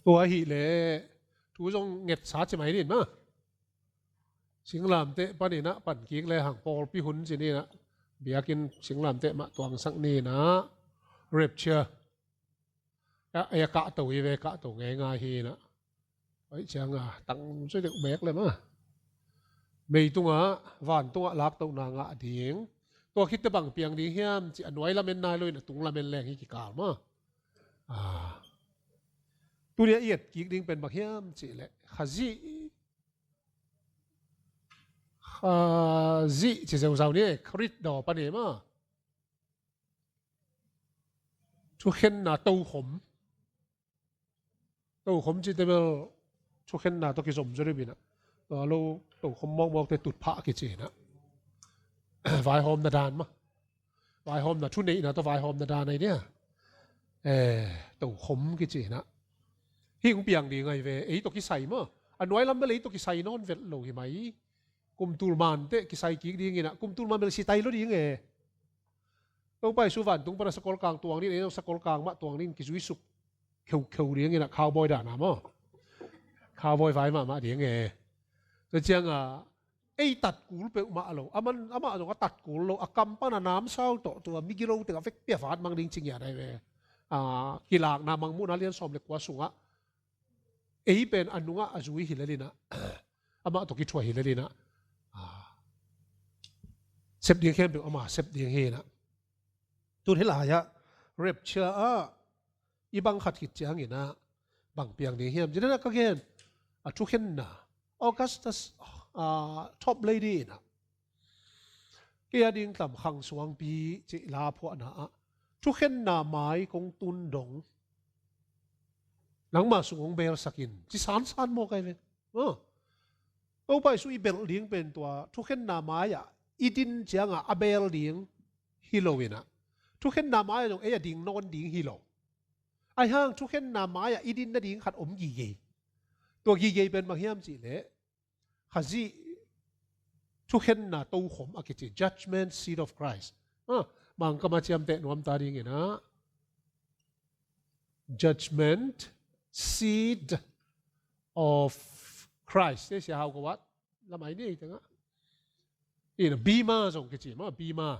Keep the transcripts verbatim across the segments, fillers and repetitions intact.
Tua ahih leh thu zong ngetsa ci mai ning maw. Singlamteh panin ah pan kik lehang pawlpi hun ci-in ah biakinn singlamteh mah tuangsak ni-in ah rapture. A, a kahto hi ve, kahto ngeingai hi-in ah. Oi ciang a tang zui deuh bek le maw. Mei tungah, van tungah laktohna ngah ding. Tua khit teh bang piang ding hiam cih a nuai lamen nai lo-in a tung lamen leng hi kikal maw. A, tuni a i et kik ding pen bang hiam cih leh Khazih, Khazih ci zeuzau ni, Khrih daw pan hi maw. Thukhenna tokhom. Tokhom cihte bel thukhenna tawh kizom zaw deuh in ah. Tua lo tokhom mawkmawkte tutphah kici-in ah. Vaihawmna dan maw. Vaihawmna, thuneihna tawh vaihawmna dan ahi dia. Eh, tokhom kici-in ah. Hih hong piang ding ahi ve, ei tawh kisai maw. A nuai lam bel ei tawh kisai nawn vet lo hi mai. Kum tul man teh kisai kik ding in ah, kum tul man bel si tai lo ding e. Topa Jesu vantung pan a sakolkang tuang ding, ei zong sakolkang mah tuang ding, kizuisuk kheukheu ding in ah, cowboy dan a maw. Cowboy vai mahmah ding e. Tua ciang a, ei tat kul peuhmah lo, aman, amah zong a tat kul lo, a kam pan a namsau tawh, tua migilote a vekpi a vat mang ding ci ngiat ahi ve. A, Kilakna Mangmuhna lian sawm le kua sungah ei pen a nungah a zui hi lel in ah, amah tawh kithuah hi lel in ah, a, sep ding khempeuh ama sep ding hi-in ah. Tun hih lai-ah rapture ah i bang khat khit ciangin ah bang piang ding hiam? Ci-in ah ka gen, a thukhenna, Augustus, a, Top Lady in ah, kei a ding tam khang suangpi cih la phuahna ah, thukhenna mai kong tun dong nangmah sung hong belsak in, ci sansan mawk ahi ve. A, Topa Jesu i belh ding pen tua thukhenna mai-ah i din ciangah a bel ding hi lo in ah, thukhenna mai-ah zong ei a ding nawn ding hi lo. Ahi hang thukhenna mai-ah i din nading khat om gige. Tua gige pen bang hiam cih leh Khazih thukhenna tokhom a kici, judgment seat of Christ. A, Mangkam a ciamteh nuam ta ding in ah, judgment seat of Christ. Te sia hau ka wat lamai ni ei tengah. In ah, Bema zong kici maw, Bema.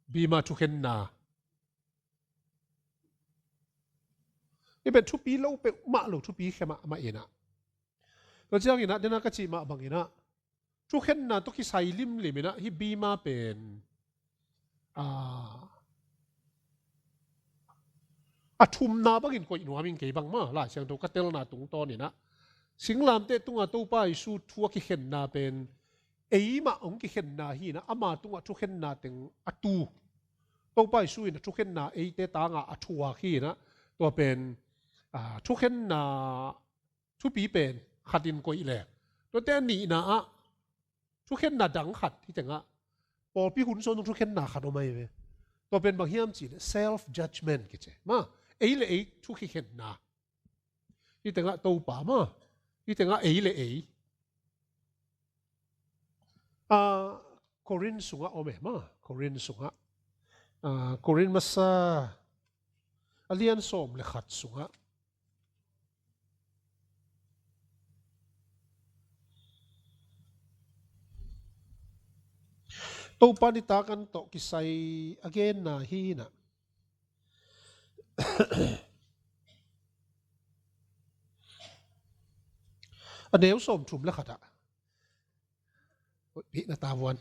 Bema thukhenna. Hih pen thupi lo peuhmah lo, thupi khia mahmah in ah. Tua ciangin ah, den a ka cih mah bangin ah, thukhenna tawh kisai limlim in ah, hih Bema pen, a, a thumna bangin koih nuam ing kei bang maw, Lai Siangtho ka telna tungtawn in ah. Singlamteh tungah Topa Jesu thu a kikhenna pen, eimah hong kikhenna hi-in ah, ama tungah thukhenna teng a tu. Topa Jesu in a thukhenna eite tangah a thuak hi-in ah, tua pen, a, thukhenna thupi pen khat in koih leh. Tuate a nihna ah, thukhenna dang khat hih tengah. Pawlpi hun sawn zong thukhenna khat om ahi ve. Tua pen bang hiam cih leh self judgment kici. Maw, ei le ei thu kikhenna. Hih tengah Topa maw. Hih tengah ei le ei. A, Korin sungah om e maw. Korin sungah. A, Korin masa a lian sawm le khat sungah. Topa nitak an tawh kisai a genna hi-in ah. A neu sawmthum le khat ah. Pi na ta vuan.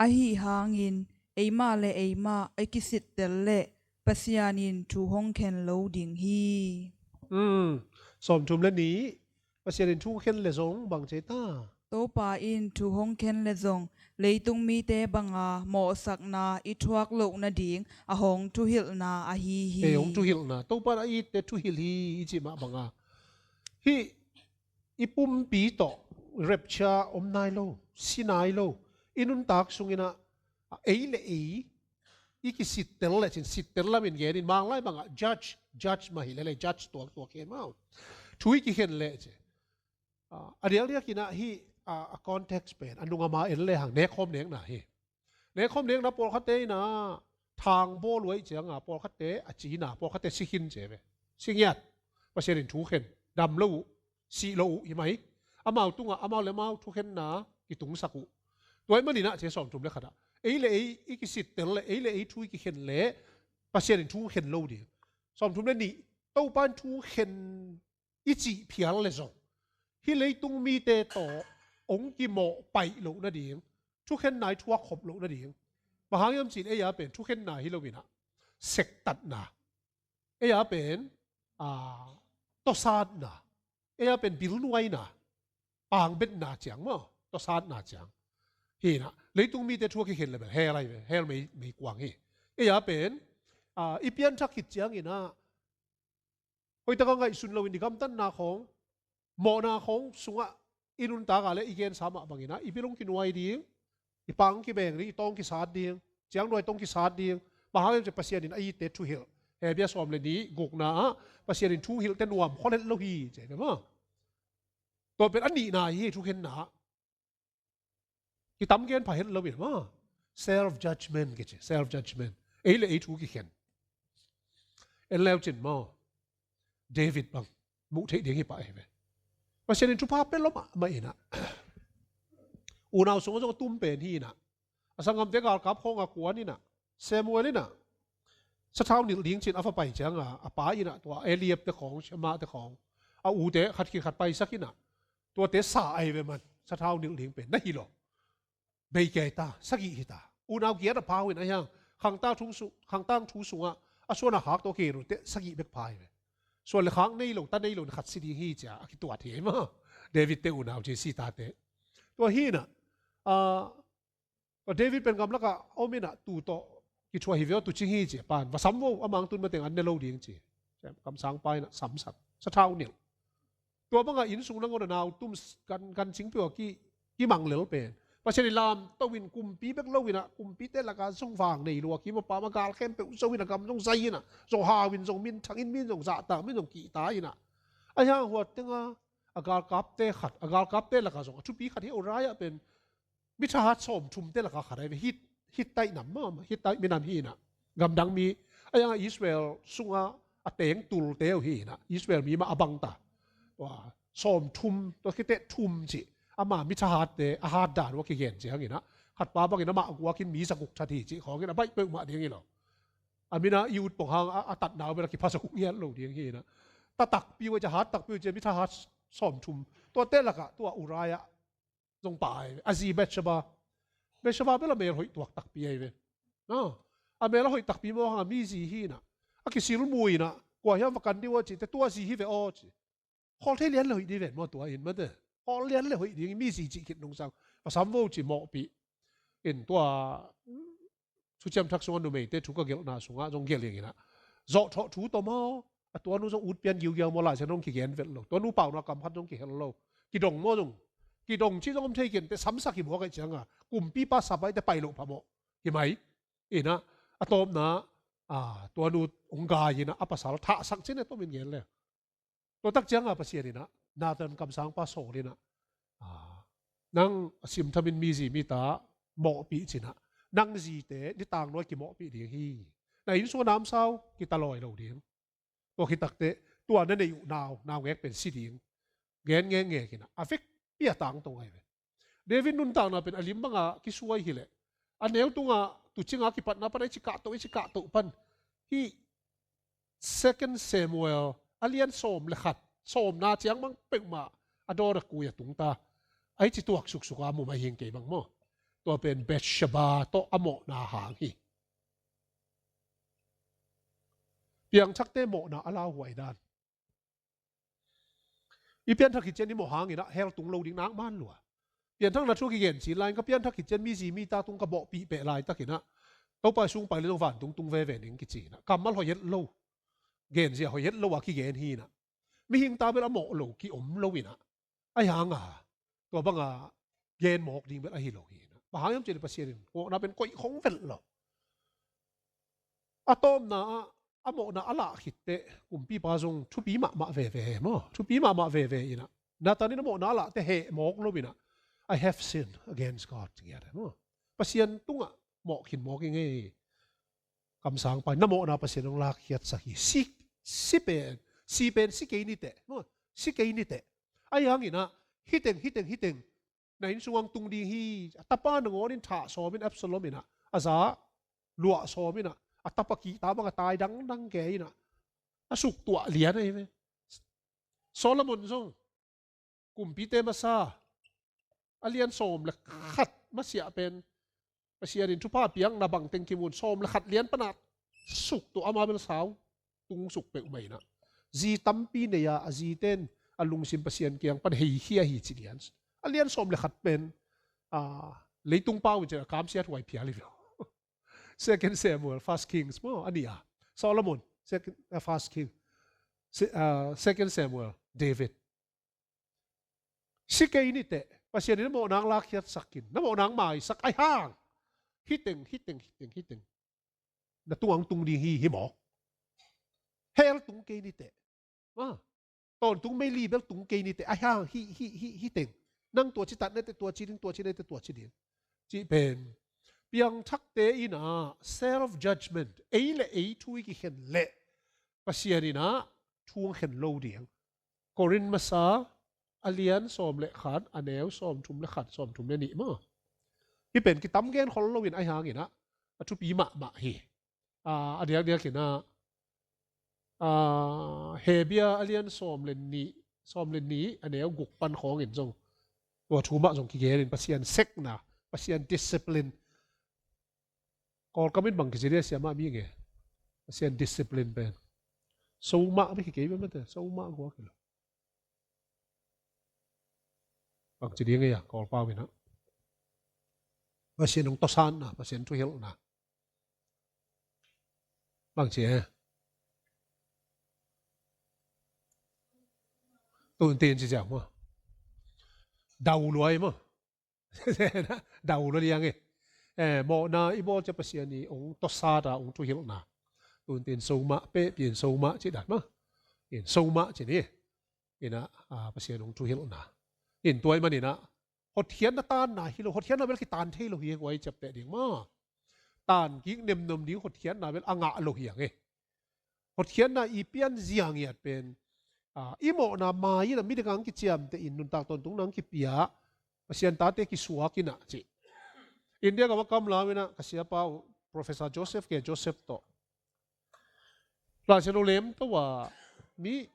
Ahi hangin eimah le eimah i kisittel leh Pasian in thu hong khen lo ding hi. Hmm. Sawmthum le nih, Pasian in thu hong khen leh zong bang ci ta? Topa in thu hong khen leh zong leitung mite banga mawhsakna i thuak loh nading a hong thuhilhna ahi hi. Ei hong thuhilhna. Topa in a itte thuhilh hi i cih mah banga. Hih i pumpi tawh rapture om nai lo, si nai lo. I nuntak sungin ah, ei le ei i kisittel leh cin, sittel lamin genin, Manglai bangah judge, judge mah hi leh, judge tuaktuak hi maw. Thu i kikhen leh ci. A, a diakdiakin ah hih, a, a context pen a nungah ma en lehang nekkhawm nekna hi. Nekkhawm nekna pawlkhatte in ah, thang bawl uh ahih cianga pawlkhatte a cina, pawlkhatte si khin ci ve. Si ngiat. Pasian in thu khen, dam lo uh, sih lo uh hi mai. Amau tungah amau le amau thukhenna kitungsak uh. Tua ahih maninah ci sawmthum le khatah ei le ei i kisittel le ei le ei thu i kikhen le Pasian in thu khen lo ding. Sawmthum le nih, Topa in thu khen i cih phial le zong hih leitung mite tawh hong kimawh paih loh nading, thukhenna i thuak khop loh nading. Bang hang hiam cin ei a pen thukhenna hi loinah sektatna, ei a pen a, tawsatna, ei a pen bilnuaina, pangbetna ciang maw, tawsatna ciang hinah leitung mite thu a kikhen le bel hell ahi ve, hell mei, meikuang hi. Ei a pen a, i pianthak khit cianginah hoihtak a ngaihsun loin i gamtatna khawng, mawhna khawng sungah i nuntak a le i gensa mah banginah i bil hong kinuai ding, i pang hong kibeng ding, i tawng kisat ding, ciangduai tawng kisat ding. Bang hang hiam ci Pasian in a itte thuhilh, Hebru sawm le nih gukna ah Pasian in thuhilhte nuam kholhet lo hi ci ve maw. Tua pen a nihna hi, thukhenna ah kitam gen pha het lo in maw. Self judgment kici, self judgment. Ei le ei thu kikhen. En leu cin maw, David bang muh theih ding hi pah hi ve. Pasian in thupha pia lo mahmah inah, unau sungah zong a tum pen hi inah, a sanggamte galkap khawng a kuan inah, Samuel inah sathau nilh ding cin a va pai cianga a pa inah tua Eliab te khawng, Shema te khawng, a ute khat khit khat paisak inah, tuate sa ahi ve man. Sathau nilh ding pen na hi lo. Bei kei ta, sagih hi ta. Unau giat a pha uh in a hiang, khangtang thu sung, khangtang thu sungah a suan a khak tawh kei rute sagih bek pha hi ve. Suan le khak nei lo, ta nei lo na khat si ding hi cia a kituat hi ei maw. David te unau ci si tate. Tua hi inah, a, David pen gamlakah om inah tu tawh kithuah hi ve aw, tu cing hi ci a pan va sam vo, a mangtun mateng an ne lo ding ci. Kamsangpa inah samsak, sathau nilh. Tua bangah innsung nangawn a nau tum, kan, kan cingpi uh a ki, kimang lel pen Pasian i lamto in kumpi bek lo inah, kumpite lakah zong vang nei lua kim a pam a gal khempeuh zo inah, gam zong zai inah, zong hau in zong minthang in min zong zahtak min zong kihta inah. A hiang huat tenga a galkapte khat, a galkapte lakah zong a thupi khat hi Uriah pen mithahat sawmthumte lakah khat ahi ve. Hit, Hittaih nam maw, Hittaih minam hi inah, gamdang mi. A hiangah Israel sungah a teng tulte uh hi inah, Israel mi mah a bangta. Tua sawmthum, tua khiteh thum cih ama mithahatte a hat dan uh a kigen cianginah, khatpa bangin amah guakin mi zaguk that hi cih khawngin a baih peuhmah ding hi lo. A minah i ut pong hang a, a tatna uh bel a kipha zaguk ngiat lo ding hi inah, ta takpi uh a, hat takpi uh ci a, mithahat sawmthum. Tuate lakah tua Uriah zong pa ahi ve. A zi Bathsheba, Bathsheba bel a mel hoih tuak takpi ahi ve. A mel a hoih takpi maw hang a mi zi hi inah, a kisilmu inah, kua hiam va kan dih uh a cihte tua zi hi ve aw ci. Khawl thei lian le hoih dih ven maw tua in mate. Khawl lian le hoih ding mi zi cih khit nungsang va sam vo ci mawhpih in tua Thuciam Thak sungah numeite thu ka gelhna sungah zong gelh inginah, zawhthawh thu tawh maw, a tuanu zong ut pian giugiau maw, Lai Siangtho zong kigen velh lo, tuanu pauna kam khat zong kihel lo. Kidong maw zong, kidong cih zong om thei kei inteh, samsak hi mawk ahih cianga kumpipa sapaite pai loh phamawh hi mai. Inah a tawpna, a, tuanu hong gai inah a pasal thahsak cin e, tawmin gen le. Tua tak cianga Pasian inah Nathan kamsangpa sawl inah, a, nang a simthamin mi zi mi ta mawhpih cinah, nang zite nitang nuai kimawhpih ding hi. Na innsung a namsau kitalawi lo ding. Tua khit takteh tua na neih uh nau, naungek pen si ding. Gen ngekngek inah a vekpi a tangtong ahi ve. David nuntakna pen a lim banga kisuai hileh, a neu tungah tucinga kipatna pan a i ci kahtoh, i ci kahtoh pan hih Second Samuel a lian sawm le khat, sawmna ciang bang peuhmah a dawn a kui a tungta a i ci tuak suksuk a mu mai hing kei bang maw. Tua pen Bathsheba tawh a mawhna hang hi. Piangthakte mawhna a lauhuai dan. I pianthak khit cian i mawh hanginah hell tung lo ding nak man lua. Pianthakna thu kigen cin lai-in ka pianthak khit cian mi zi mi ta tung ka mawhpih peh laitakinah Topa i sung pai le zong vantung tung veve ning kici inah kammal hoih het lo, genzia hoih het lo a kigen hi inah, mihing ta bel a mawh lo ki-om lo inah, ahi hanga tua banga gen mawk ding bel ahi lo hi inah. Bang hang hiam cih leh Pasian in mawhna pen koih khong velh lo. A tawpna ah a mawhna a lah khitteh kumpipa zong thupi mahmah veve maw, thupi mahmah veve inah, Nathan in a mawhna a lahte heh mawk lo inah, "I have sinned against God," ci ngiat maw. Pasian tungah mawh khin mawk i ngei. kamsangpa in na mawhna Pasian hong lakkhiatsak hi. Si, si pen, si pen si kei niteh. Maw, si kei niteh. Ahi hanginah, hiteng, hiteng, hiteng. Na inn sungah hong tung ding hi. A tapa nangawn in thah sawm in Absalom inah. A za luah sawm inah. A tapa kihta bang a tai dangdang kei inah. A suktuah lian ahi ve. Solomon zong. Kumpite masa a lian sawm le khat masiah pen Pasian in thupha piakna bangteng kimun sawm le khat lian pana suk tuah ama bel sau tung suk peuhmah inah. Zi tampi nei a, a zite in a lungsim Pasian kiang pan heikhia hi ci lian. A lian sawm le khat pen a, leitung pau in ciah a kamsiat huai phial hi ve. Second Samuel, First Kings maw a ni a. Solomon, Second, uh, First King. Se, uh, Second Samuel, David. Si kei niteh, Pasian in na mawhna hong lakkhiatsak in, na mawhna hong maisak ahi hang. Hiteng, hiteng, hiteng, hiteng. Na tungah hong tung ding hi, hi maw? Hell tung kei niteh. Ah. Tawntung meili bel tung kei niteh. Ahi hang, hi, hi, hi, hiteng. Nang tua ci tat niteh, tua ci ding, tua ci niteh, tua ci ding. Cih pen. Piangthakte inah self judgment. Ei le ei thu i kikhen leh. Pasian inah thu hong khen lo ding. Korin masa a lian sawm le khat, a neu sawm thum le khat, sawm thum le nih maw. Hih pen kitam gen khol loin ahi hanginah a thupi mahmah hi. A, a diakdiak inah, a, Hebia a lian sawm le nih, sawm le nih, a neu guk pan khawngin zong. Tua thu mah zong kigenin Pasian sekna, Pasian discipline. Kawlkam in bang kici dia siamah mi nge. Pasian discipline pen. So mah bek hi kei ve mate, so mah guak hi lo. Bang ci ding a, Kawlpau inah. Pasian hong tawsanna, Pasian thuhilhna. Bang ci e. Tun tin ci ziau maw. Dau luai maw. Dau lua liang e. Eh, mawhna i bawl ciah Pasian i hong tawsat a hong thuhilhna. Tun tin so mah, pehpih in so mah ci dan maw. In so mah ci ni. Inah, a, Pasian hong thuhilhna. In tua ahih maninah, hotkhiatna tanna hi lo, hotkhiatna bel kitan thei lo hi, guai ciapteh ding maw. Tan kik nemnom ding hotkhiatna bel a ngah lo hi ang e. Hotkhiatna i pian ziangiat pen, a, i mawhna mai inah midang ang kiciamteh in nuntak tawntungna ang kipia, Pasian tate kisuak inah ci. India gam a kam lau inah ka siapa uh, Professor Joseph K. Joseph tawh. Laisiangtho lemto a mi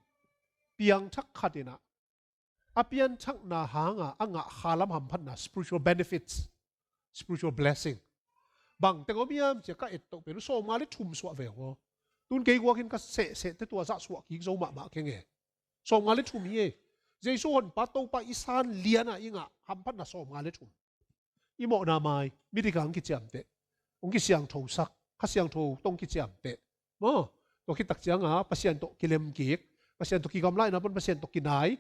piangthak khat inah a pianthakna hanga a ngah khalam hamphatna, spiritual benefits, spiritual blessing. Bang teng om hiam cia ka ettoh pen uh sawmnga le thum suah ve uh aw. Tun kei guakin ka sehseh te tua zah suah kik zo mahmah keng e. Sawmnga le thum hi e. Jesu honpa Topa i san liana i ngah hamphatna sawmnga le thum. I mawhna mai, midikang kiciamteh. Hong kisiangthosak, Kha Siangtho tawh hong kiciamteh. Maw, tua khit tak cianga Pasian tawh kilem kik, Pasian tawh kigamlaina pan Pasian tawh kinai,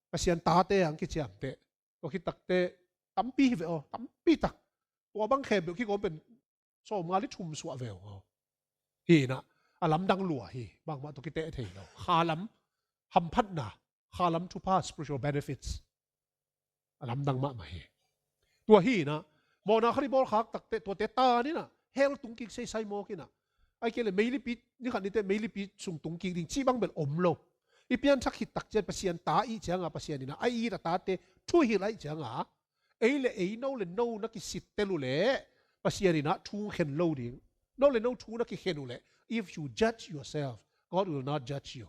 Pasian tate ang kiciamteh. Tua khit takte tampi hi ve aw, tampi tak. Tua bang khempeuh kigawm pen sawmnga le thum suah ve aw. Hi inah, a lamdang lua hi, bangmah tawh kiteh thei lo. Khalam hamphatna, khalam thupha, spiritual benefits. A lamdang mahmah hi. Tua hi inah, mawhna khat i bawlkhak takte, tuate tan inah, hell tungkik seisai mawk inah. Ai kei le meilipi, ni khat nite meilipi sung tungkik ding, cih bang bel om lo. I pianthak khit tak cian Pasian ta ih cianga Pasian inah, a it a tate, thuhilh a ih cianga, ei le ei no le no na kisittel uh leh, Pasian inah thu khen lo ding. No le no thu na kikhen uh leh, if you judge yourself, God will not judge you.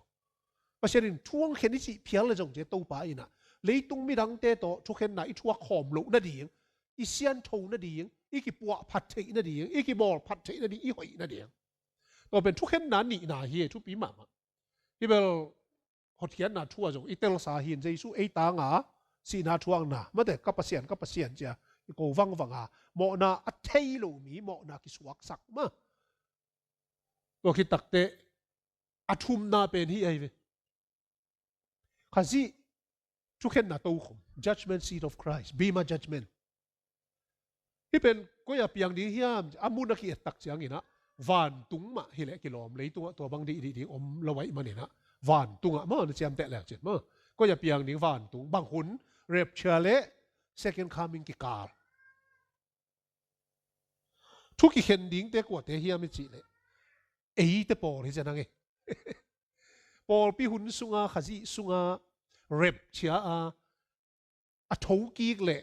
Pasian in thu hong khen i cih phial le zong cia Topa inah leitung midangte tawh thukhenna i thuak khawm loh nading, i siantho nading, i kipuah phat theih nading, i kibawl phat theih nading, i hoih nading. Tua pen thukhenna nihna hi e, thupi mahmah. Hi bel hotkhiatna thu a zong i telsa hin Jesu ei tanga sihna thuakna, mate ka Pasian, ka Pasian cia i ko vangvanga mawhna a thei lo mi mawhna kisuaksak mah. Tua khit takte a thumna pen hi ahi ve. Khazih thukhenna tokhom, judgment seat of Christ, Bema judgment. Hi pen koi a piang ding hiam, a mun a ki-et tak ciang inah vantung mah hileh kilawm, leitungah tua bang dihdih ding om lo ahih man inah vantungah maw na ciamteh lek cin maw. Koi a piang ding vantung, bang hun rapture le second coming kikal. Thu kikhen dingte kuate hiam i cih leh eite pawl hi zen ang e. Pawlpi hun sunga, Khazih sunga rep cia a, a thokik leh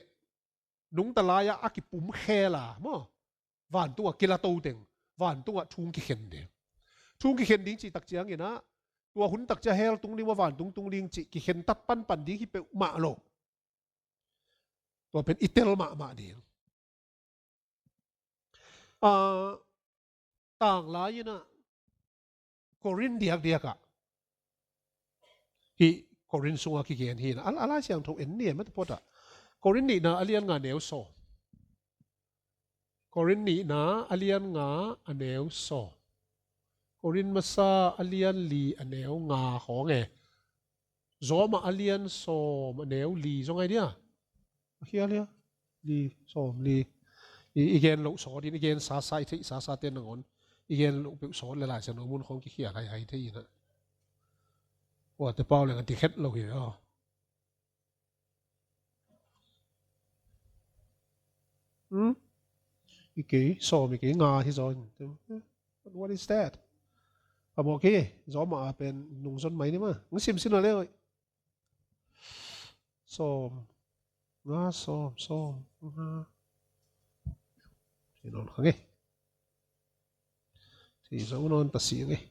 nungta lai-ah a kipum khel a maw, vantungah kilato teng, vantungah thu kikhen ding. Thu kikhen ding cih tak ciangin ah, tua hun tak ciah hell tung ding maw, vantung tung ding cih kikhen tat panpan ding hi peuhmah lo. Tua pen i tel mahmah ding. Ah, tanglai in ah Korin diakdiak ah, hih Korin sungah kigen hi in ah, a, a Lai Siangtho en ni e, mate phot ah. Korin nihna a lian nga neu sawm. Korin nihna a lian nga a neu sawm. Korin masa a lian li a neu nga khawng e. Rom ah a lian sawm a neu li zong ai dia. A hial hia? Li, sawm li. I, i gen loh sawt in, i gen sasa, i theih sasa te nangawn i gen loh peuh sawt le Lai Siangtho mun khawng kikhia haihai thei in ah. Ua te pau leng a ti khet lo hi aw. Hmm? I kei, sawm i kei, nga hi zaw in. What is that? A mawh kei, zaw mah a pen nungzon mai ni ma. Ng sim sin a le oi. Sawm, nga, sawm, sawm, nga. Ci nawn kha ngei. Ci zo nawn ta si ngei.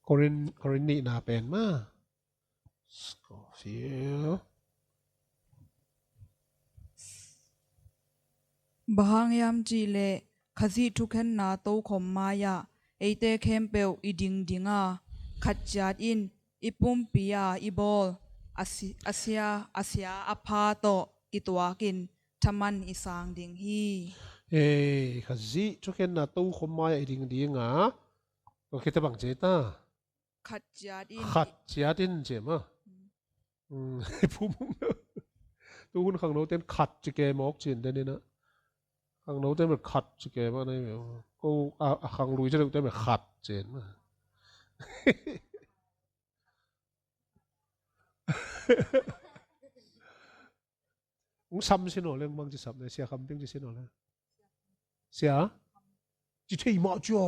Korin, Korin nihna pen ma. Scofield. Bang hang hiam cih leh Khazih thukhenna tokhom mai-ah eite khempeuh i ding ding a, khat ciat in i pumpi a i bawl a si-, a sia, a sia a pha tawh kituakin thaman i sang ding hi. Ei, Khazih thukhenna tokhom mai-ah i ding ding a, tua khit teh bang ci ta? Khat ciat in. Khat ciat in ci ma. Mm. Mm, phum. Tu hun khangno ten khat ci ke mawk cin den in ah. Khangno ten khat ci ke ma nei mawk. Ko a, a khanglui ci deuh ten khat cin ma. Ung sam sin aw leng bang ci sam ne, Sia Kham Ping ci sin aw leng. Sia? Ci thei mah cia.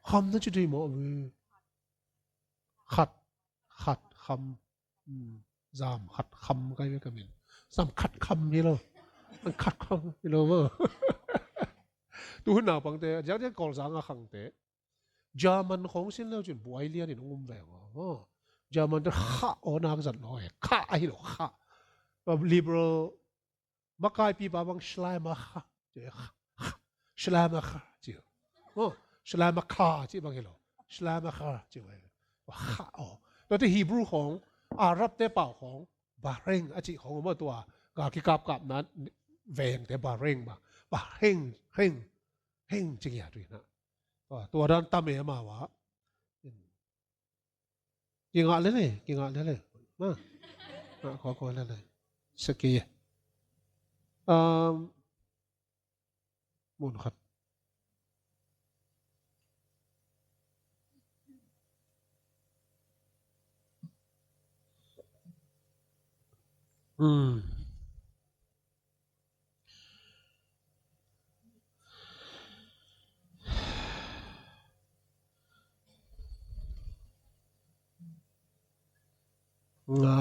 Kham na ci thei mah ve. Khat, khat, kham. Hmm. Zam khat kham kai ve ka min. Zam khat kham hi lo. An khat kham hi lo maw. Tu hun naupangte, ziak ziak Kawlzang a khangte. German khawng sin leu cin buai lian in hong um ve maw. German te kha aw nak zat lo e. Kha ahi lo kha. Liberal makaipi pa bang Schleiermacher. Ci kha, kha, Schleiermacher ci. Maw, Schleiermacher ci bang hi lo. Schleiermacher ci bang hi lo. Kha aw. Tua te Hebrew khawng, Arab te pau khawng, Bahrain a ci khawng maw tua. Gal kikapkapna vengte Bahrain maw. Bahrain, Bahrain, Bahrain ci ngia tu hi na. Tua, tua dan tam e amau ah. Kingah lele, kingah lele. Ma. Ngah kawkaw lele. Saki. Um, mun khat. Hmm. Nga.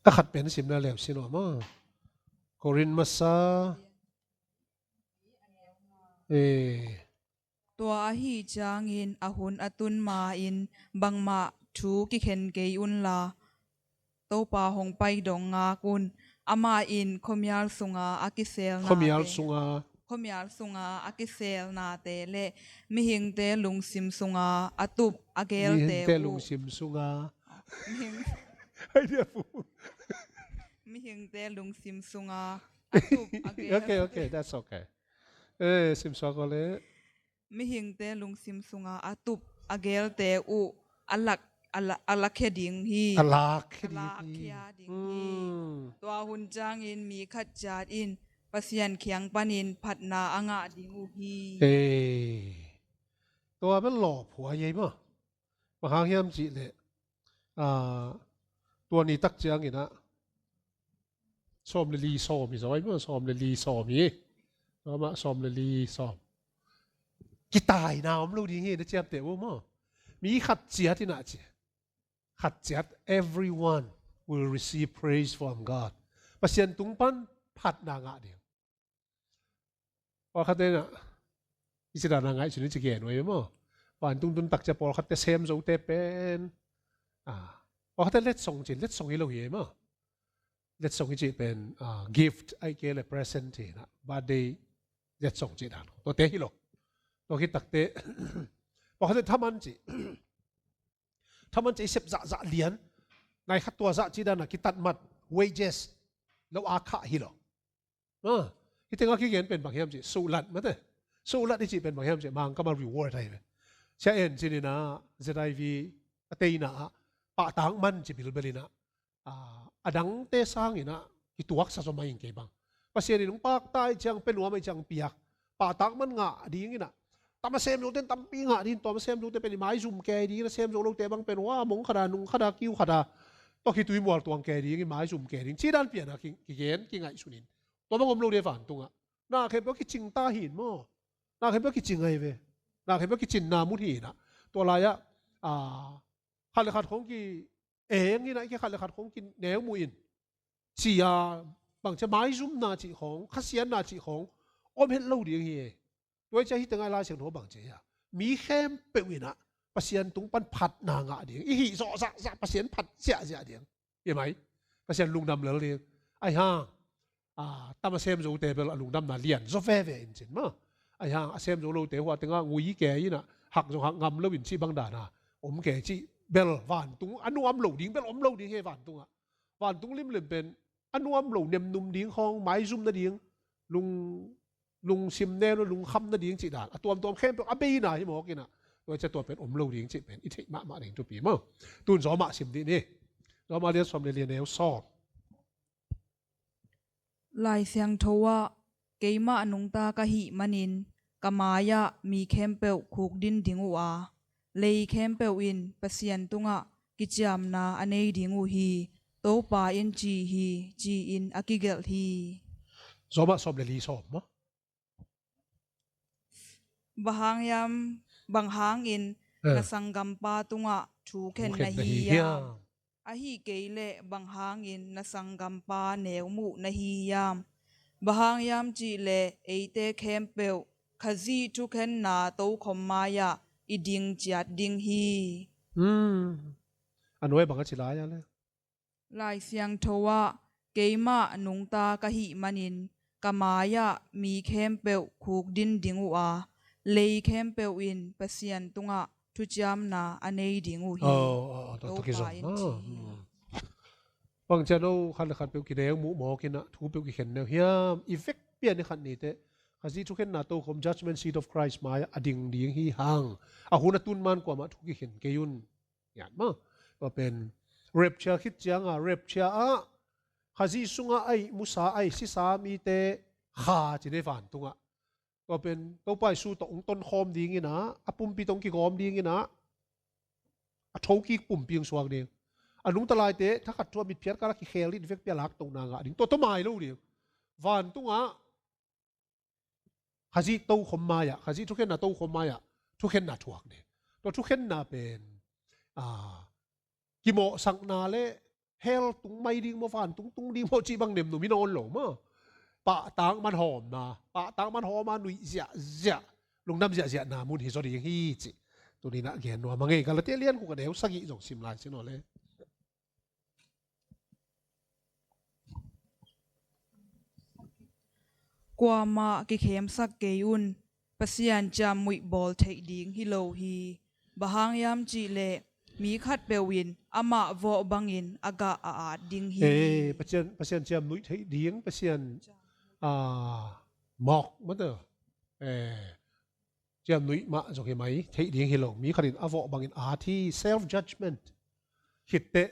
A khat pen simna leu sin aw maw. Korin masa. Eh. Tua ahi ciangin a hun a tun ma-in bangmah thu kikhen kei unla, Topa hong pai dong ngak un. Amah in khuamial sunga a kiselnate, khuamial sunga, khuamial sunga a kiselnate le mihingte lungsim sunga a tup a gelte, mihingte uh, lungsim sunga. Mihing, ai, dia pu. Mihingte lungsim sunga a tup a gel. Okay, okay, that's okay. Eh, simsuak aw le. Mihingte lungsim sunga a tup a gelte uh a lak, a la, a lakhia ding hi. A lakhia ding hi. A lakhia ding hi. Hmm. Tua hun ciangin mi khat ciat in Pasian kiang panin phatna a ngah ding uh hi. Eh. Tua bel lawphua ei maw. Bang hang hiam cih leh Ah, tua ni tak ciangin ah sawm le li sawm hi zaw ai maw, sawm le li sawm hi. Tua mah sawm le li sawm. Kitaina om lo ding hi na ciamteh uh maw. Mi khat ciat in ah ci. Khat ciat, everyone will receive praise from God. Pasian tung pan phatna ngah ding. Pawlkhat in ah i ci dan a ngaihsun in ci gen uh ei maw. Vantung tun tak ciang pawlkhatte sem zote pen, ah, pawlkhatte letsong cin, letsong hi lo hi ei maw. Letsong hi cih pen, ah, gift ai ke le present hi na, birthday letsong cih dan. Tuate hi lo. Tua khit takte pawlkhatte thaman cih, thaman cih i sep zahzah lian, nai khat tua zah cih dan a kitat mat, wages lo a khah hi lo. Ah, hih tengah kigen pen bang hiam cih, suhlat mate. Suhlat i cih pen bang hiam cih, Mangkam a reward ahi ve. Sia En cin in ah Z I V a teina ah pahtak man ci bilbel in ah, ah, a dangte sang in ah kituaksa zaw mah ing kei bang. Pasian in hong pakta ahih ciang, pe nuam ahih ciang piak. Pahtak man ngah ding in ah, tam a sem zote in tampi ngah ding, tua a sem zote pen i maizum kei ding in ah, sem zo lote bang pen hua mong khat a, nung khat a, kiu khat a, tua khitui mual tuang kei ding in, maizum kei ding, cih dan pian a ki, kigen, kingaihsun in. Tua bang om lo ding hi vantungah. Na khempeuh kicing ta hi in maw. Na khempeuh kicing ahi ve. Na khempeuh kicinna mun hi in ah. Tua lai-ah, ah, khat le khat hong ki-eng in ah, khat le khat hong kineu muh in, ci-a bang ci-a maizumna cih khong, khasiatna cih khong om het lo ding hi. Tua hi ciang hih tengah Lai Siangtho bang ci hiam, mi khempeuh in ah Pasian tung pan phatna ngah ding, i hih zawh zahzah Pasian phat ziahziah ding. Hi mai. Pasian lungdam lel ding. Ahi hang, ah, tam a sem zote bel a lungdamna lian zaw veve in cin maw. Ahi hang a sem zo lote hua tengah ngui kei in ah, hak zong hak ngam lo in cih bang dan a om kei cih bel vantung a nuam lo ding bel om lo ding hi vantungah. Vantung limlim pen a nuam lo, nemnum ding khong, maizum nading, lung, lungsim neu, lungkham nading cih dan a tuamtuam khempeuh a beina hi mawk in ah, tua ciang tua pen om lo ding cih pen i theih mahmah ding thupi maw. Tun Rom ah sim dih ni. Rom ah lian sawm le li, a neu sawm. Lai Siangtho ah, keimah nungta ka hih manin ka mai-ah mi khempeuh khukdin ding uh a, lei khempeuh in Pasian tungah kiciamna a nei ding uh hi, Topa in ci hi, ci-in a kigelh hi. Rom ah sawm le li, sawm maw. Bang hang hiam, bang hangin, eh, na sanggampa tungah thu khen na hi hiam? Ahi kei leh bang hangin na sanggampa neu muh na hi hiam? Bang hang hiam cih leh eite khempeuh Khazih thukhenna tokhom mai-ah i ding ciat ding hi. Hmm. A nuai bang a ci lai a le? Lai Siangtho ah, keimah nungta ka hih manin ka mai-ah mi khempeuh khukdin ding uh a, lei khempeuh in Pasian tungah thuciamna a nei ding uh hi. Oh, oh, oh, tua, tua Topa kizom in ci hi. Hmm. Bang ciang no khat le khat peuh kineu muh mawk in ah, thu peuh kikhen neu hiam? I vekpi-a ni khat ni teh Khazih thukhenna tokhom, judgment seat of Christ mai-ah a ding ding hi hang. A hun a tun man kuamah thu kikhen kei un. Ngiat maw. Tua pen rapture khit ciangah, rapture ah Khazih sungah aih musa, aih sisa mite kha ci ni vantungah. Tua pen Topa Jesu tawh hong tonkhawm ding in ah, a pumpi tawh hong kigawm ding in ah, a thokik pumpi hong suak ding. A nungta laite thakhat thu a mitphiat kal a kikhel in vekpi-a laktohna ngah ding. Tua tawh mai lo ding. Vantungah Khazih tokhom mai-ah, Khazih thukhenna tokhom mai-ah thukhenna thuak ding. Tua thukhenna pen, ah, kimawhsakna le hell tung mai ding maw, vantung tung ding maw cih bang nemnum hi nawn lo maw. Pahtak man hawmna, pahtak man hawm a nuih ziahziah, lungdam ziahziahna mun hi zaw ding hi cih tuni-in ah gen nuam a ngei. Galatia lian guk, a neu sagih zong sim lai sin aw le. Kuamah kikhemsak kei un, Pasian ciamnuih bawl theih ding hi lo hi. Bang hang hiam cih leh mi khatpeuh in amah vawh bangin a gah a at ding hi. Eh, Pasian, Pasian ciamnuih theih ding, Pasian, ah, mawk mate, eh, ciamnuih mah zong hi mai, theih ding hi lo. Mi khat in a vawh bangin a at hi, self judgment. Khit teh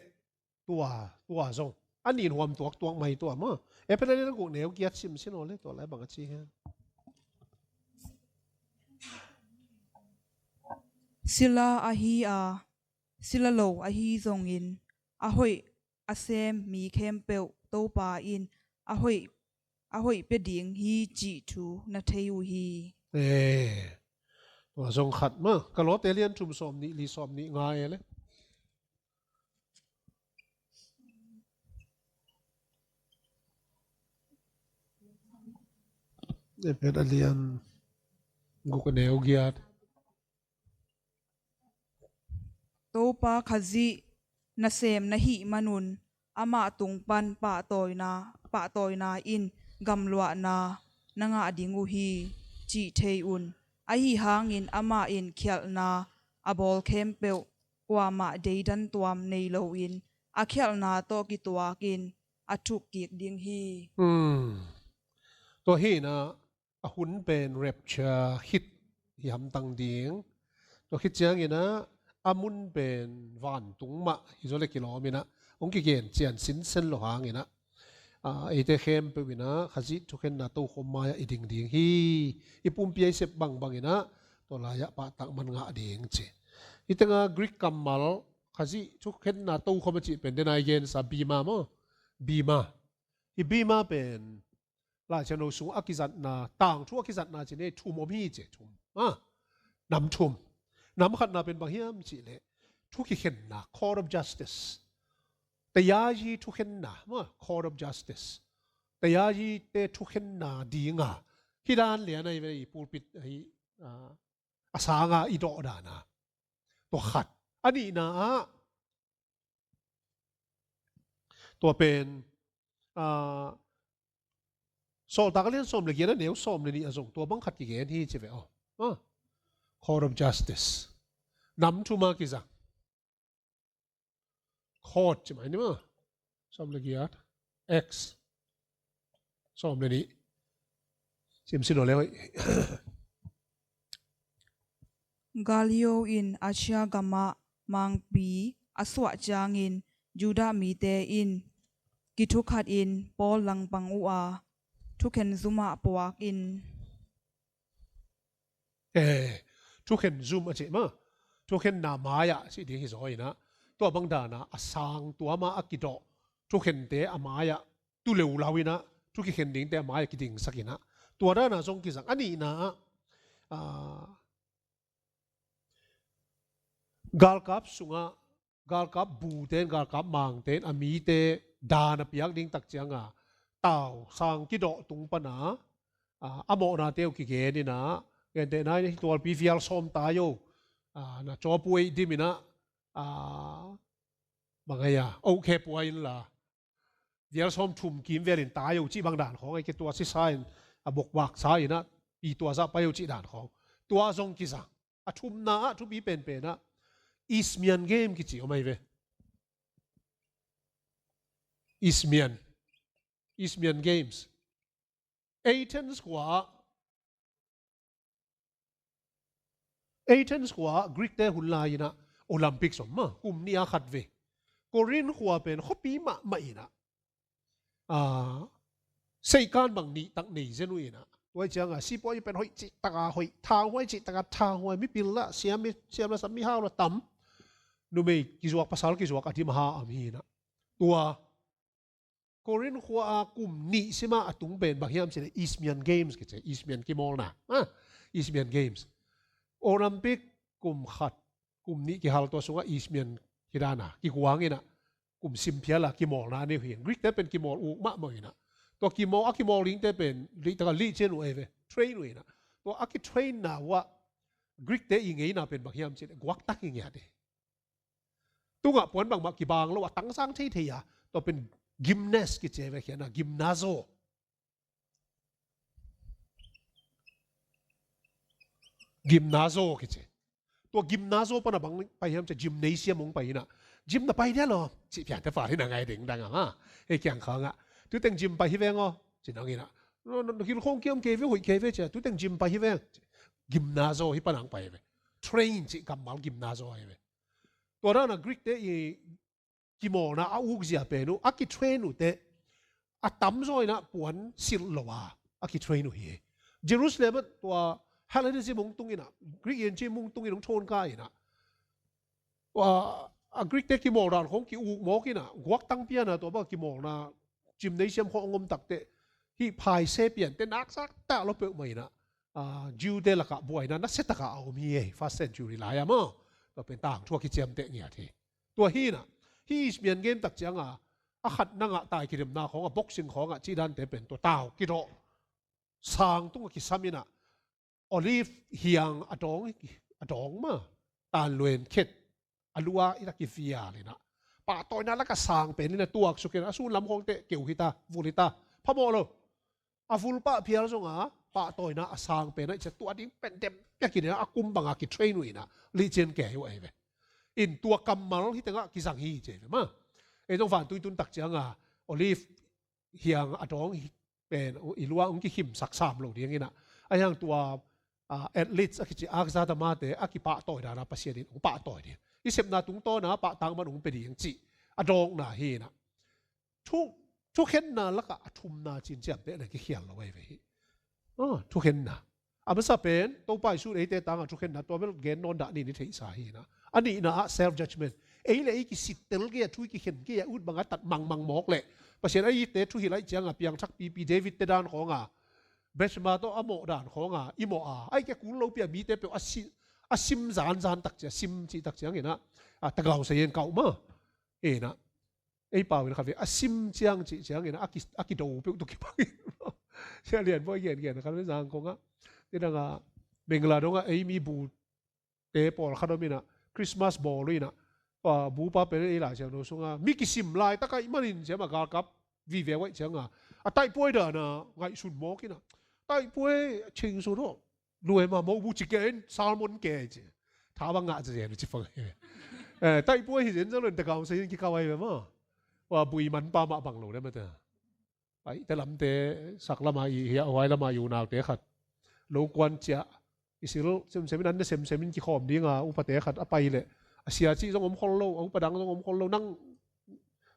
tua, tua zong a nin huam tuaktuak mai tua maw. Efesa lian guk, neu giat sim sin aw le, tua lai bang a ci hiam? Sila ahi a, sila lo ahi zongin, a hoih a sem mi khempeuh Topa in a hoih, a hoih pia ding hi cih thu na thei uh hi. Eh, tua zong khat mah, Kolose lian thum sawm nih li sawm nih nga e le. Efesa lian guk a neu giat. Topa Khazih nasem na hih manun amah tung pan pahtawina, pahtawina in gamluahna na ngah ding uh hi, cih thei un. Ahi hangin amah in khialhna a bawl khempeuh kuamah deidan tuam nei loin a khialhna tawh kituakin a thuk kik ding hi. Hmm. Tua hi inah a hun pen rapture khit hi hamtang ding. Tua khit cianginah a mun pen vantung mah hi zaw le kilawm inah hong kigen cian sinsen lo hanginah, ah, eite khempeuh inah Khazih thukhenna tokhom mai-ah i ding ding hi. I pumpi a i sep bangbang inah tua lai-ah pahtak man ngah ding ci. Hih tengah Greek kammal Khazih thukhenna tokhom a cih pen dena i gensa bema maw? Bema. Hih bema pen Laisiangtho sungah a kizatna, tangthu a kizatna ci ni, thum om hi ci, thum. Ah, nam thum. Nam khatna pen bang hiam cih leh thu kikhenna, court of justice. Tayayi thukhenna, ma, court of justice. Tayayite thukhenna dinga hih dan lian ahi ve, i pulpit ahi, ah, a sanga i dawh dana. Tua khat. A nihna ah tua pen, ah, Sawltak a lian sawm le giat a neu sawm le nih a zong tua bang khat kigen hi ci ve aw. Ah, court of justice. Nam thum a kizang. Court ci mai ni maw. Sawm le giat. Acts sawm le nih. Sim sin aw le hoih. Gallio in Asia gamah mangpi a suah ciangin Judah mite in kithukhatin Paul langpang uh a, thukhen zumah puakin. Eh, thukhen zum a cih ma, thukhenna mai-ah cih ding hi zaw inah, tua bang dana a sang tua ma a kidawh thukhente a mai-ah tu leulau inah, thu kikhen dingte a mai-ah kidingsak inah, tua dana zong kizang. A nihna ah, ah, galkap sungah galkap buten, galkap mangten a mite dan a piak ding tak cianga tau sang kidawh tung pana, ah, a mawhnate uh kigen inah, gentehna in hih tualpi vial sawm tai o, ah, na cawpu ei dim inah, ah, bang ai a, oh khe pua inla vial sawm thum kim velin tai o cih bang dan khawng, ai ke tua sisa in a bokbak sa inah pi tua zah pai o cih dan khawng. Tua zong kizang. A thumna ah thupi penpen ah Isthmian Game kici om ahi ve. Isthmian. Isthmian Games. Athens khua ah, Athens khua ah Greek te hun lai inah Olympics om ma, kum nih a khat ve. Corinth khua pen khuapi mahmah inah, ah, seikan bang nih tak nei zen uh inah, tua cianga sipuai pen hoih cih taka hoih, thanghuai cih taka thanghuai, mipil lah siam, siam lah sam, mihau lah tam, numei kizuak, pasal kizuak a dim a ha am hi inah. Tua Corinth khua a kum nih sima a tung pen bang hiam cih leh Isthmian Games kici, Isthmian kimawlna. Ah, Isthmian Games. Olympic kum khat, kum nih kihal, tua sungah Isthmian kidana kikuang inah kum sim phial a kimawlna a nei uh hi. Greek te pen kimawl uk mahmah inah, tua kimawl, a kimawl dingte pen lih taka lih cian uh ahi ve, train uh inah. Tua a kitrainna uh ah Greek te i ngeina pen bang hiam cih leh guaktak i ngiat hi. Tungah puan bangmah kibang lo a tangsang theithei a, tua pen gymnast kici ve khian a, gymnazo. Gymnazo kici. Tua gymnazo pana bang pai hiam cih leh gymnasium hong pai inah, gym na pai dia lo cih piante pha inah ngai ding dang a ma. Hei kiang khangah, tuteng gym pai hi veng aw ci nang inah, no, no, no, kilkhong kiam kei ve, hoih kei ve ci a, tuteng gym pai hi veng. Gymnazo hi pana hong pai ve. Train cih kammal gymnazo hi ve. Tua dana Greek te i kimawlna a ukzia pen uh, a kitrain uh teh a tamzaw inah puan silh lo a, a kitrain uh hi. Jerusalem ah tua Hellenism hong tung inah, Greek in ci hong tung in hong thawn ka inah, tua a Greek te kimawl dan khong ki-uk mawk inah, guaktang piana tua bang a kimawlna gymnasium khong a ngom takteh hih phaise piante naksak tak lo peuhmah inah, a, Jew te lakah buaina nasia takah a om hi ei, first century lai-a maw. Tua pen tangthu a kiciamteh ngiat hi. Tua hi inah, hih Isthmian game tak cianga a khat nangah tai kidemna khawngah, boxing khawngah cih dante pen tua tau kidawh sang tungah kisam inah, olive hiang a dawng, a dawng mah, tanluen khet a lua inah kivial inah, pahtawina lakah sang pen inah tuaksuk inah, a sun lam khawngte keu hita, vul hita, phamawh lo. A vul pah phial zonga pahtawina a sang pen a i ciah tua ding pen dem piakin inah, a kum banga kitrain uh inah, lihcian kei uh ahi ve. In tua kammal hih tengah kizang hi ci ahi ve mah. Ei zong vantui tun tak cianga olive hiang a dawng hi pen i lua hong kikhimsak sam lo ding inah, a hiang tua, a, athletes a kici akzat a mate a kipahtawi dana Pasian in hong pahtawi ding. I sepna tungtawna pahtakman hong pia ding cih a dawkna hi inah, thu, thukhenna lakah a thumna cinciamteh na kikhial lo ahi ve hi. Ah, thukhenna. A masa pen Topa Jesuh in eite tangah thukhenna tua bel gen nawn dah ni, ni theihsa hi inah. A nihna ah self judgment. Ei le ei kisittel kei a, thu i kikhen kei a, ut bangah tat mangmang mawk leh, Pasian a ite thuhilh ahih cianga piangthak pipi David te dan khawnga, Bathsheba tawh a mawh dan khawnga i mawh a, ahih kei a kul lopi a mite peuh a si, a sim zanzan tak ciang, a sim cih tak ciang inah, a, tagau sayen kauh mah. Inah ei pau in khat ve a sim ciang cih ciang inah a ki, a kido peuh tuk kipang in. Sia lian bawi gen gen khat ve zang kongah, tidangah Bengla dongah ei mi bu te pawlkhat om inah, Christmas bawl uh inah, a, bupa pen ei Lai Siangtho sunga mi kisim laitak ahih manin ciamah galkap vive uh ahih cianga, a taihpuai dana ngaihsun mawk inah, taihpuai chingsun aw, luai mah mawh bu ci kei in, sermon kei ci. Tha bang ngah ci zen uh ci pang hi. Eh, taihpuai hi zen zong lo in tagau sayin kikau ahi ve maw. Ua buiman pa mah bang lo le mate. Paite lamte, sak lama i hiah, huai lama i unaute khat lo kuan ciah, i sil semsem in, an ne semsem in kikhawm dinga upate khat a pai leh, a sia cih zong om khol lo, a upa dang zong om khol lo, nang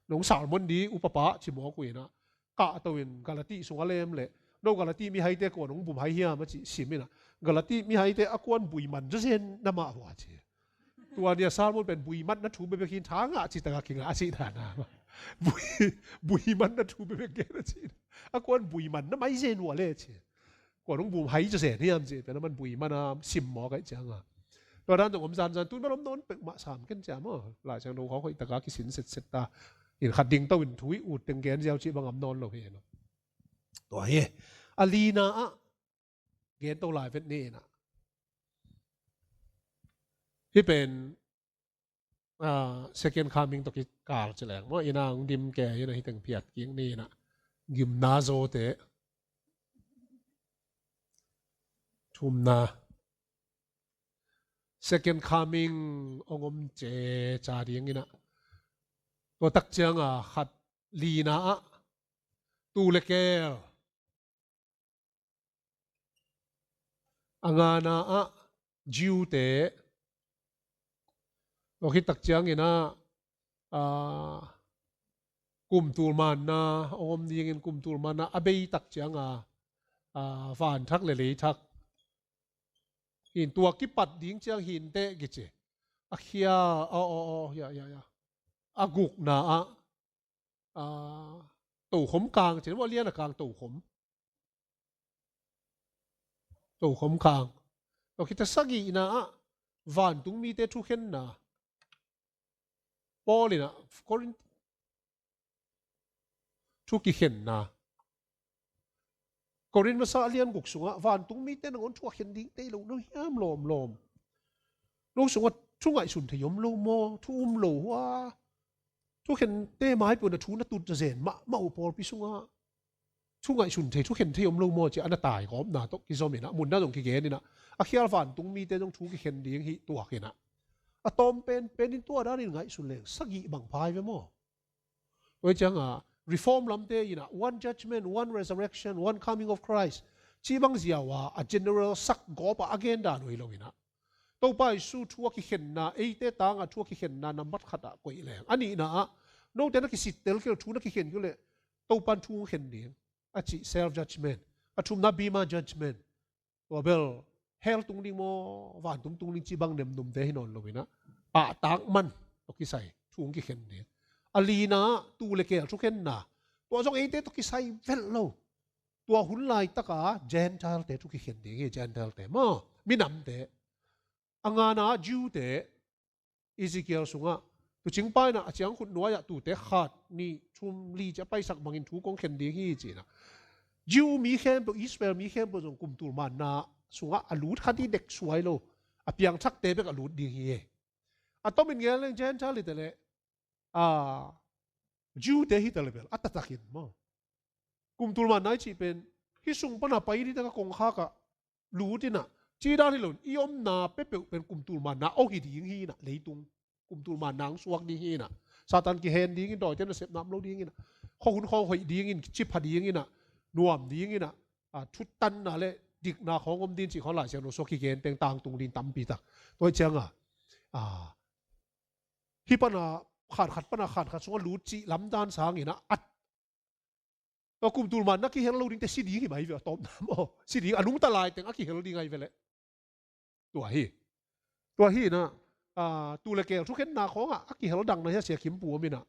nong sermon di upa pa ci mawk uh inah, kahto in Galati sung a lem leh, no Galati mihaite kua nong bum hai hiam a cih sim inah, Galati mihaite a kuan buiman zazen na mah hua ci. Tua nia sermon pen buimatna thu bekbek hi in, tha ngah cih takah kingah a cih dana. Bui, buimatna thu bekbek gen a cih. A kuan buimatna maizen uh a le cih. Kua nong bum hai zazen hiam cih pen a man buimatna sim mawk ahih cianga. Tua dan zong om zanzan, tun bel om nawn peuhmah sam ken cia maw. Lai Siangtho khawng hoih takah kisin setset ta. In khat ding to in thu i ut teng gen ziau cih bang om nawn lo hi lo. Tua hi. A lina ah gen to lai vet ni inah. Hih pen, ah, second coming tawh kikal ci leng maw, inah hong dim kei inah hih teng phiat kik ni inah. Gimna zawte. Thumna. Second coming hong om ceca ding inah. Tua tak cianga khat, lina ah tuu le keel. A ngana ah Jew te. Tua khit tak ciang inah, ah, kum tul manna hong om dingin, kum tul manna a bei tak cianga, ah, van thak le lei thak. Hin tua kipat ding ciang hinteh kici. A khial, aw, aw, aw, ya, ya, ya. A gukna ah, ah, tokhom kang ci, a lian a kang tokhom. Tokhom kang. Tua khit a sagihna ah vantung mite thukhenna. Paul inah Korin thu kikhenna. Korin masa a lian guk sungah vantung mite nangawn thu a khen ding tei lo na hiam lawmlawm. No sungah thu ngaihsun thei om lo maw, thu um lo hua. Thukhente maipun a thu na tut zazen mahmah uh pawlpi sungah thu ngaihsun thei, thukhen thei om lo maw ci a na taigawpna tawh kizom inah, munna zong kigen inah, a khial vantung mite zong thu kikhen ding hi tuak inah. A tawm penpen in tua danin ngaihsun leng sagih bang phai ve maw. Tua hi cianga reform lamte inah one judgment, one resurrection, one coming of Christ cih bang ziau a, a general sak gawp a a gen dan uh hi lo inah. Topa Jesuh thu a kikhenna, eite tangah thu a kikhenna nambat khatah koih leng. A nihna ah, note na kisittel kei lo, thu na kikhen kei leh, Topan thu hong khen ding a cih self judgment. A thumna bema judgment. Tua bel hell tung ding maw, vantung tung ding cih bang nemnumte hi nawn lo inah, pahtak man. tawh kisai thu hong kikhen ding. A lina, tuu le keel thukhenna, tua zong eite tawh kisai vet lo. Tua hun laitaka Gentile-te thu kikhen ding hi, Gentile-te maw, minamte. A ngana Jew-te, Ezekiel sungah, tuucing pa in ah a ciangkhut nuai-ah tuute khat, nih, thum, li ci a paisak bangin thu kong khen ding hi ci-in ah. Jew mi khempeuh, Israel mi khempeuh zong kum tul manna sungah a lut kha ding dek suai lo. A piangthakte bek a lut ding hi. A tomin gen leng Gentile hi ta leh, a, Jew-te hi ta leh bel a taktakin maw, kum tul manna i cih pen hih sung pana pai ding taka kongkhak ah lut in ah, ci dan hi lo in, i omna peuhpeuh pen kum tul manna aw hi ding hi in ah, leitung kum tul manna hong suak ding hi in ah, Satan kihen dingin, dawite nasepna om lo dingin ah, khuahun khawng hoih dingin, cipha dingin ah, nuam dingin ah, a, thutanna le dikna khawng om ding cih khawng Lai Siangtho sungah kigen teng tangtung ding tampi tak. Tua hi ciangah, a, hih pana khankhat pana khankhat sungah lut cih lamdan sangin ah, a, tua kum tul manna kihel lo dingte si ding hi mai ve, a tawpna maw. Si ding, a nungta lai teng a kihel ding ahi ve leh. Tua hi. Tua hi in ah, a, tuu le keel thukhenna khawngah a kihel dangna hi a, Sia Khim Pu om in ah,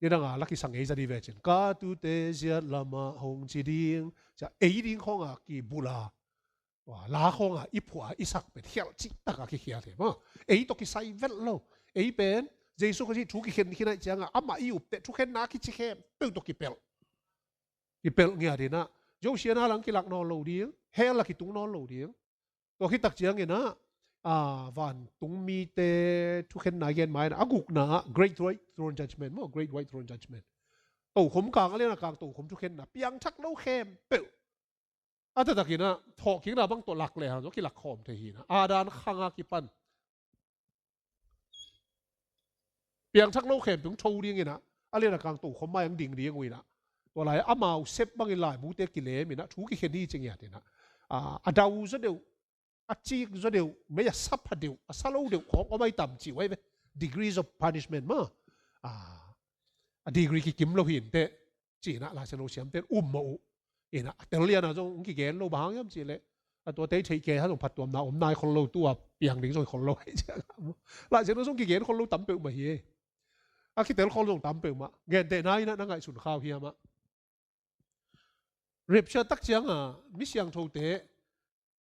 nidanga la kisang ei za ding ve cin, ka tuute ziat lamah hong ci ding, ci a, ei ding khawngah kibulh a, tua la khawngah i phuah a i sak pen khialh cih takah kikhial hi maw. Ei tawh kisai vet lo. Ei pen Jesu Khazih thu kikhen khin ahih ciangah amah i upteh thukhenna a kici khempeuh tawh kipelh, kipelh ngiat in ah, Josiah na lang kilak nawn lo ding, hell ah kitung nawn lo ding. Tua khit tak ciangin ah, a, vantung mite thukhenna i gen ma in ah, a gukna ah Great White Throne Judgment maw, Great White Throne Judgment. Tokhom kang, a lian a kang tokhom thukhenna, piangthak lo khempeuh a taktakin ah thawhkikna bang tawh lak lehang zong kilak khawm thei hi in ah, a dan khang a kipan piangthak lo khempeuh hong tho dingin ah, a lian a kang tokhom mai hong ding ding uh in ah, tua lai amau sep bangin laibute kilem in ah thu kikhen hi ci ngiat in ah, a, a dau zaw deuh, a cik zaw deuh, mei a sa pha deuh, a sa lo deuh khawng om ahi tam ci uh ahi ve. Degrees of punishment maw. A, a degree kikim lo hi inteh, ci in ah Lai Siangtho siamte in um mawh uh. In ah a tel lian ah zong hong kigen lo, bang hang hiam cih leh, a, tuate i theih kei a zong phattuamna om nai khol lo, tu-a piang ding zong khol lo ahi ciangah maw. Lai Siangtho zong kigen khol lo tam peuhmah hi. A kitel khol zong tam peuhmah. Gentehna in ah na ngaihsun kha uh hiam ah, rapture tak ciangah mi siangthote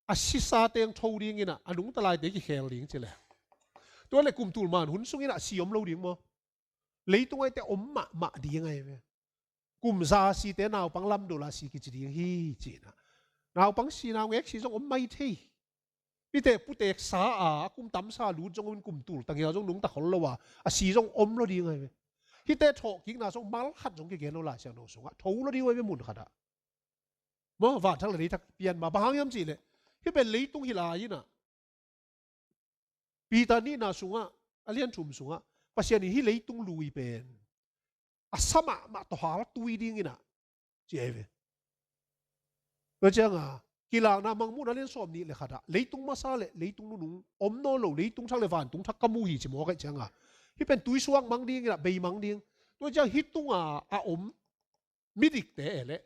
a sisate hong tho dingin ah, a nungta laite kikhel ding ci leh, tua leh kum tul man hun sungin ah si om lo ding maw. Leitung ahite om mahmah ding ahi ve. Kum za a site naupang lamdol a si kici ding hi ci in ah. Naupang si, naungek si zong om mai thei. Pite putek sa a, a kum tamsa lut zong om in, kum tul tangin zong nungta khol lo a, a si zong om lo ding ahi ve. Hihte thawhkikna zong mal khat zong kigen lo Lai Siangtho sungah. Tho lo ding uh ahi ve mun khat ah. Maw, vanthak le leithak pian ma, bang hang hiam cih leh, hih pen leitung hi lai in ah, Peter nihna sungah, a lian thum sungah, Pasian in hih leitung lui pen a sa mahmah tawh haltui dingin ah, ci ahi ve. Tua ciangah, Kilakna Mangmuhna lian sawm nih le khat ah, leitung masa le leitung nunung om nawn lo, leitung thak le vantung thak ka mu hi ci mawk ahih ciangah, hih pen tuisuak mang dingin ah, bei mang ding. Tua ciang hih tungah a om midikte e leh,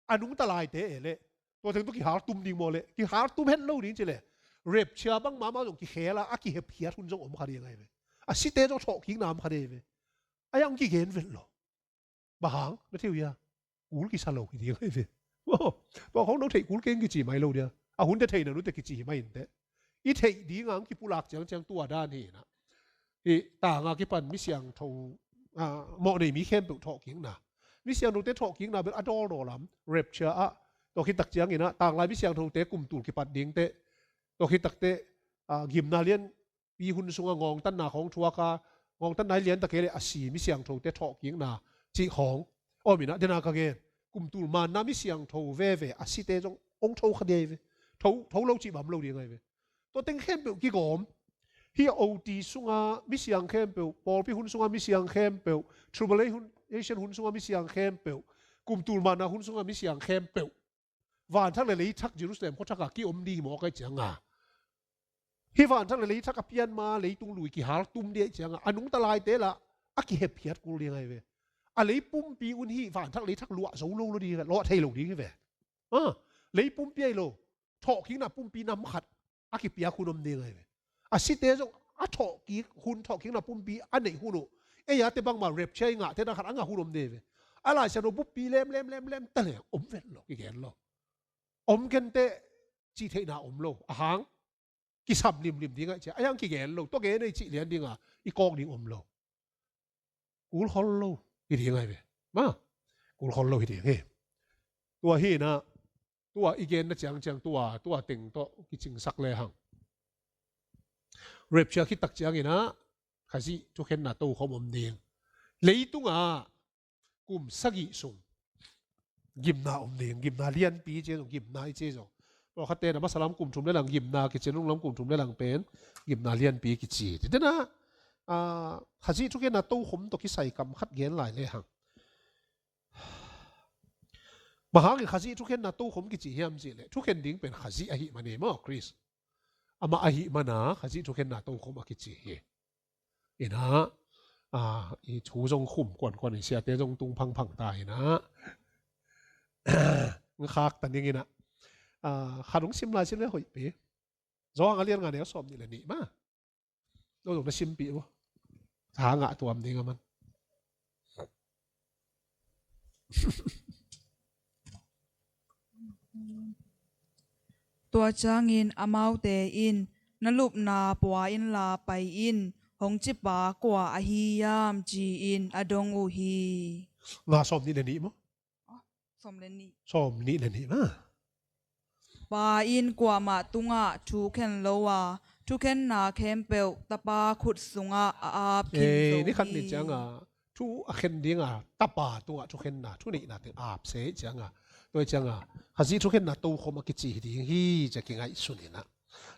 a nungta laite e leh, tua teng tawh kihaltum ding maw leh, kihaltum het lo ding ci leh, rapture bang mahmah zong kikhel a, a kihepkhiat hun zong om kha ding ahi ve. A site zong thawhkikna om kha ding ahi ve. Ahi hang kigen vet lo. Bang hang, na thei uh hia? Kul kisa lo hi ding ahi ve. Tua khong no theih kul keng kici mai lo dia. A hunte theihna nute kici hi mai inteh. I theih ding ang kipulak ciangciang tua dan hi na. Hih tanga kipan mi siangtho, ah, mawhnei mi khempeuh thawhkikna. Mi siangthote thawhkikna bel a dawldawl lam, rapture ah. Tua khit tak ciangin ah, tanglai mi siangthote kum tul kipat dingte. Tua khit takte, ah, gimna lian pi hun sungah ngawngtanna khawng thuak a, ngawngtanna hi lian ta kei leh a si mi siangthote thawhkikna cih khawng om in ah, dena ka gen. Kum tul manna mi siangtho veve a site zong hong tho kha ding ahi ve. Tho, tho lo cih bang om lo ding ahi ve. Tua teng khempeuh kigawm. Hih a O T sungah mi siang khempeuh, pawlpi hun sungah mi siang khempeuh, tribulation hun sungah mi siang khempeuh, kum tul manna hun sungah mi siang khempeuh, vanthak le leithak Jerusalem khuathak ah ki-om ding hi mawk ahih ciangin, hih vanthak le leithak a pian ma leitung lui kihaltum ding ahih ciangin, a nungta laite lah a kihepkhiat kul ding ahi ve. A lei pumpi un hih vanthak leithak luah zo lo lo ding hi ve, luah thei lo ding hi ve. Ah, lei pumpi ahi lo, thawhkikna pumpi nam khat a kipiak hun om ding ahi ve. A site zong a thawhkik hun, thawhkikna pumpi a neih hun uh, ei a te bangmah rapture i ngah te dan khat a ngah hun om nei ve. A Lai Siangtho buppi lem lem lem lem ta leng om vet lo, kigen lo. Om kenteh cih theihna om lo. A hang kisam limlim ding aih cia, a hang kigen lo, tua gen ei cih lian dinga i kawk ding om lo. Kul khol lo hi ding ahi ve. Ma, kul khol lo hi ding hi. Tua hi inah, tua i genna ciangciang tua, tua teng tawh kicingsak lehang, rapture khit tak cianginah Khazih thukhenna tokhom om ding. Leitungah kum sagih sung gimna om ding, gimna lianpi i ci zong, gimna i ci zong. Pawlkhatte na masalam kum thum le lang gimna kici, nunglam kum thum le lang pen gimna lianpi kici. Ti dena, ah, Khazih thukhenna tokhom tawh kisai kam khat gen lai lehang, bang hangin Khazih thukhenna tokhom kici hiam cih leh, thukhen ding pen Khazih ahih man hi maw, Khrist. Amah ahih mana Khazih thukhenna tokhom a kici hi. Inah, ah, i thu zong khum kuankuan in, siate zong tung phangphang ta inah, nga khak ta ning inah, ah, khat hong sim lai sim le hoihpi. Johan a lian nga neu sawm nih le nih ma. Lo zong na simpih uh. Tha ngah tuam ding a man. Tua ciangin amaute in, "Na lupna pua inla pai in, hong cipa kua ahi hiam?" ci-in a dong uh hi. Nga sawm nih le nih maw? Sawm le nih. Sawm nih le nih ma. Pa in kuamah tungah thu khen lo a, thukhenna khempeuh Tapa khut sungah a ap khin zo hi. Ni khat ni cianga thu a khen dinga Tapa tungah thukhenna, thuneihna teng ap se cianga, tua cianga Khazih thukhenna tokhom a kici hi ding hi cia kingaihsun inah.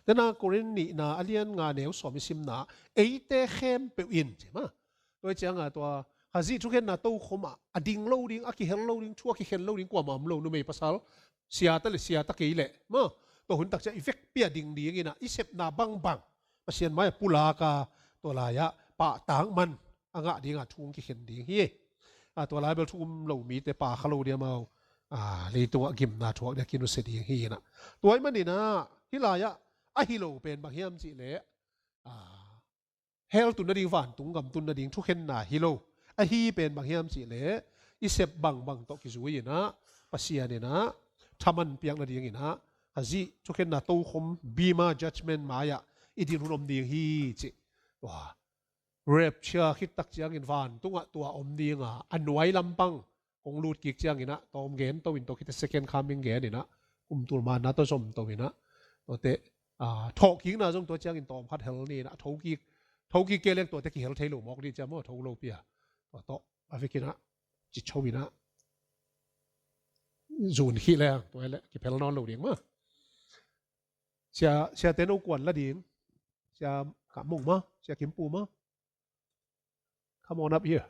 Tena Korin nihna a lian nga neu sawm i simna, eite khempeuh in ci ma. Tua hi cianga tua Khazih thukhenna tokhom ah a ding lo ding, a kihel lo ding, thu a kikhen lo ding kuamah om lo, numei pasal, siata le siata kei leh maw. Tua hun tak ciang i vekpi a ding ding inah, i sepna bangbang Pasian mai-ah pulaka, tua lai-ah pahtak man a ngah dinga thu hong kikhen ding hi. Ah, tua lai bel thu um lo mite pa kha lo ding amau, ah, leitungah gimna thuak ding a kinusia ding hi inah. Tua ahih maninah hih lai-ah a hi lo pen bang hiam cih leh, ah, hell tun nading, vantung gam tun nading thukhenna hi lo. Ahi pen bang hiam cih leh, i sep bangbang tawh kizui inah, Pasian inah thaman piak nading inah, Khazih thukhenna tokhom, Bema judgment mai-ah i din hun om ding hi cih. Tua rapture khit tak ciangin vantungah tua om dinga, a nuai lampang kong lut kik cianginah, tawm gen to in, tua khit teh second coming gen inah, kum tul manna tawh zom to inah, tuate, ah, thawhkikna zong tua ciangin tawm khat hel ni inah, thokik, thokik kei leng tuate kihel thei lo mawk ding cia maw, tho lo pi a. Tua tawh a vekinah citho inah zun khih leng tua hi leh kiphel nawn lo ding maw. Sia, siate no kuan la ding. Sia Kam Mung maw, Sia Kim Pu maw. Come on up here.